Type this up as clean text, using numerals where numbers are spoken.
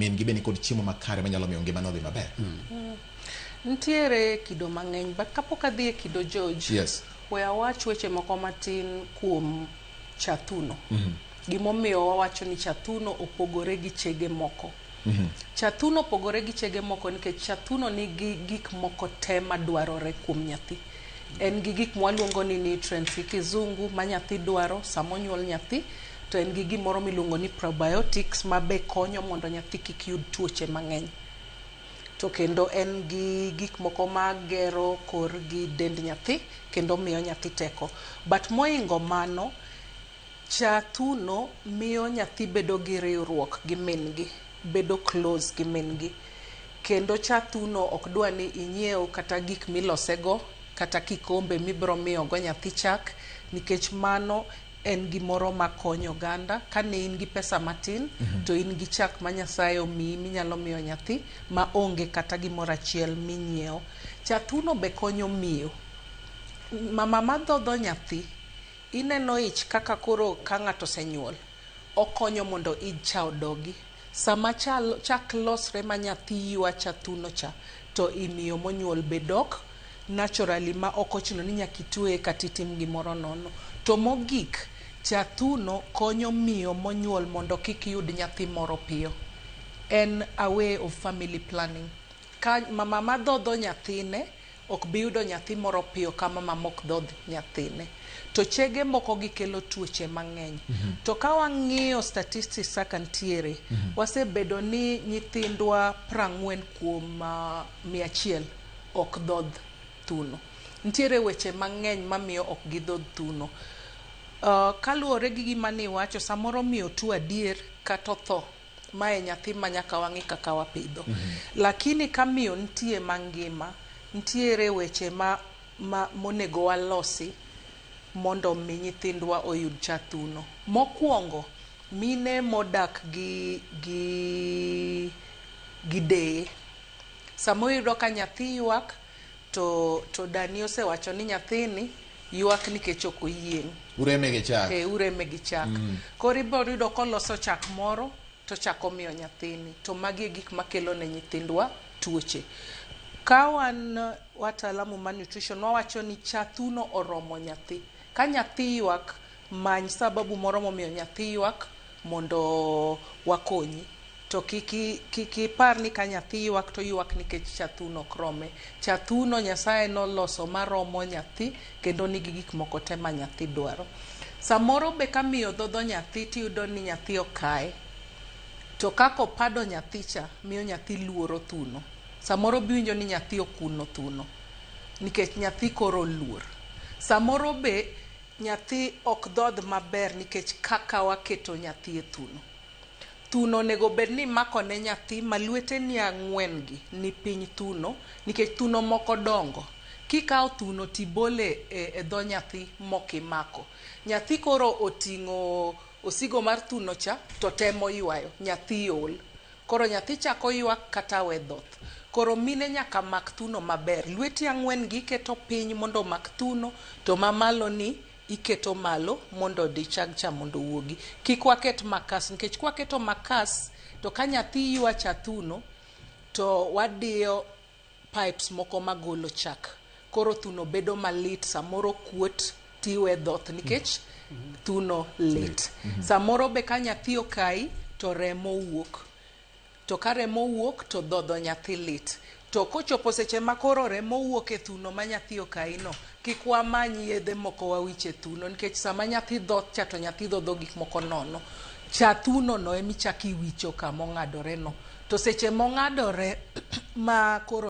Min gi be nikod chiemo makare manyalo miyo ngimane odhi maber. Nitiere kido mang'eny, but kapok adhi e kido George, we awach weche moko matin kuom chathuno. Gimomiyo wawacho ni chathuno opogore gi chege moko. Chathuno opogore gi chege moko nikech chathuno nigi gik moko te madwarore kuom nyathi. En gi gik mwaluongo ni nutrients gi kizungu ma nyathi dwaro sama onyuol nyathi, to en gi gimoro miluongo ni probiotics ma be konyo mondo nyathi kik yud tuoche mang'eny. To kendo en gi gik moko magero kor gi dend nyathi kendo miyo nyathi teko. But moingo mano, chathuno miyo nyathi bedo gi riwruok gi min gi, bedo close gi min gi. Kendo chathuno ok dwa ni inyiew kata gik milosego kata kikombe mibiro miyo go nyathi chak, nikech mano en gimoro makonyo oganda. Kane in gi pesa matin, to in gi chak ma Nyasaye omiyi minyalo miyo nyathi ma onge kata gimoro achiel minyiewo. Chathuno be konyo miyo. Mama madhodho nyathi, ineno ich kaka koro ka ng'ato osenyuol, okonyo mondo ich cha odogi. Sama chak losre ma nyathi ywa chathuno cha, to i miyo monyuol be dok naturally ma ok ochuno ni nyaka itweye kata itim gimoro nono. To mogik, chathuno konyo miyo monyuol mondo kik yud nyathi moro piyo. En a way of family planning. Ka mama madhodho nyathine ok bi yudo nyathi moro piyo ka mama mok dhodh nyathine. To chege moko gikelo tuoche mang'eny. To ka wang'iyo statistics kaka ntiere, wasebedo ni nyithindwa 40 kuom 100 ok dhodh thuno. Ntiere weche mang'eny mamiyo ok gidhodh thuno. Kaluwore gi gima niwacho, samoro miyo tuo adier kata otho. Mae nyathi ma nyaka wang'i kaka wapidho. Lakini ka miyo nitie mangima, nitiere weche ma monego walosi mondo mi nyithindwa oyud cha thuno. Mokwongo, mine modak gi deye. Sama iyudo ka nyathi ywak, to dani osewacho ni nyathini ywak nikech ok oyieng'. Ureme gi chak. E, ureme gi chak. Koro ibiro yudo koloso chak moro to chako miyo nyathini. To magi e gik makelo ne nyithindwa tuoche. Ka wan wataalamu mar nutrition, wawacho ni cha thuno oromo nyathi. Ka nyathi ywak, many sababu moro momiyo nyathi ywak mondo wakonyi. To kik ipar ni ka nyathi ywak to ywak nikech cha thuno ok rome. Cha thuno Nyasaye noloso maromo nyathi kendo nigi gik moko te ma nyathi dwaro. Samoro be ka miyo dhodho nyathi tiyudo ni nyathi okaye. To kaka opado nyathi cha miyo nyathi luoro thuno. Samoro biwinjo ni nyathi okuno thuno nikech nyathi koro oluor. Samoro be nyathi ok dhodh maber nikech kaka waketo nyathi e thuno. Thuno onego bed ni imako ne nyathi ma lweteni ang'wen gi ni piny thuno nikech thuno moko dongo. Kikawo thuno tibole e dho nyathi mokimako. Nyathi koro oting'o osigo mar thuno cha to temo ywayo, nyathi ol. Koro nyathi chako ywak kata we dhoth. Koro mine nyaka mak thuno maber. Lweti ang'wen gi iketo piny mondo omak thuno, to mamalo ni iketo malo mondo odi chag cha mondo owuogi. Kik waket makas, nikech kwaketo makas to ka nyathi ywa cha thuno to wadiyo pipes moko magolo chak. Koro thuno bedo malit, samoro kuot tiwe dhoth nikech thuno lit. Samoro be ka nyathi okayi to remo wuok. To ka remo wuok to dhodho nyathi lit. To kochopo seche ma koro remo wuok e thuno ma nyathi okayi no, kik wamany yedhe moko wawich e thuno nikech sama nyathi dhoth cha to nyathi dhodho gik moko nono. Cha thuno no emichako iwicho kamong'adore no. To seche mong'adore ma koro